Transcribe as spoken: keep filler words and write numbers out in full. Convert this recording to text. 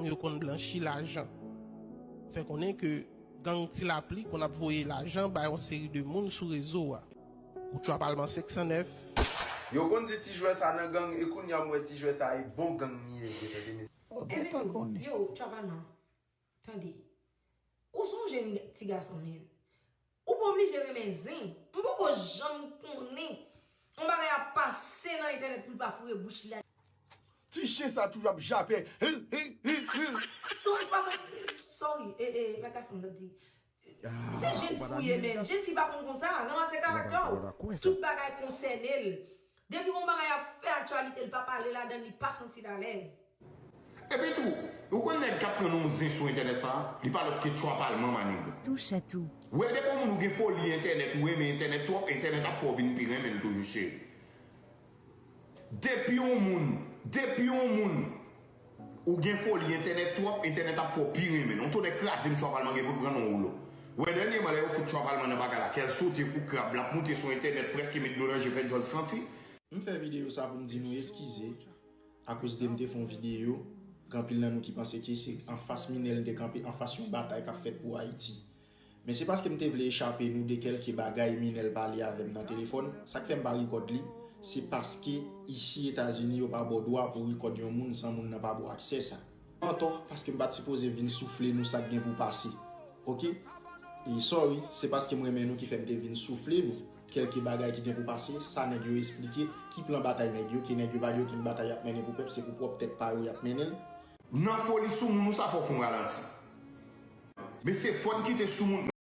Yo konn blanchi lajan. Fè konnen ke gang Ti Lapli konn ap voye lajan bay yon seri de moun sou rezo a. Ou tchwa palman senk san nèf. Yo konn di ti jwè sa nan gang, e kounye a m wè ti jwè sa e bon gang li ye vre, tande mesye. Ou gentan konnen. Yo, tchwa palman. Tande. Ou se yon jèn ti gason, men. Ou pa oblije renmen zen. M poko janm konnen yon bagay ap pase nan entènèt pou l pa foure bouch li la. Ti chen sa toujou ap jape. Hi, hi, hi, hi. Tout bagay. Sorry, e, e, bagay sa m t ap di. Se jèn fi w ye, men. Jèn fi pa konn konsa. Zanman se karaktè w. Tout bagay konsène l. Depi yon bagay ap fè aktyalite, l pa pale ladan l, li pa santi l alèz. Epi tou, ou konn nèg k ap pran yon zen sou entènèt sa, li pa lòt ke tchwa palman, my nigga. Touche à tout. Wè depi yon moun ou gen foli entènèt, ou renmen entènèt twòp, entènèt ap fè w vin pi renmen l toujou, cheri. Depi yon moun, depi yon moun, ou gen foli entènèt twòp, entènèt ap fè w pi renmen l. Yon tonnè kraze m tchwa palman gen pou l pran nan woulo. Wè dènyèman lè yo fout tchwa palman nan bagay la, kè l sote kou krab, l ap moute sou entènèt, prèske met dlo nan je, fè djòl santi. M fè videyo sa pou m di nou eskize, akoz de m te fè yon videyo, gen anpil nan nou ki panse ke se anfas Minèl m te kanpe, anfas yon batay k ap fèt pou Ayiti. Men se paske m te vle echape nou de kèlke bagay Minèl pale avè m nan telefòn. Sa k fè m pa rikòd li, se paske isi Etazini yo pa ba w dwa pou w rikòd yon moun san moun nan pa ba w aksè sa. Antò, paske m pa t sipoze vin soufle nou sa k gen pou pase. Oke? E sorry, se paske m renmen nou ki fè m te vin soufle nou kèlke bagay ki gen pou pase, sa nèg yo esplike, ki plan batay nèg yo, ke nèg yo pa gen okenn batay y ap mennen pou pèp, se pou pwòp tèt pa yo y ap mennen l. Nan foli sou moun ou sa fò w fè yon ralanti. Men se fò n kite sou moun.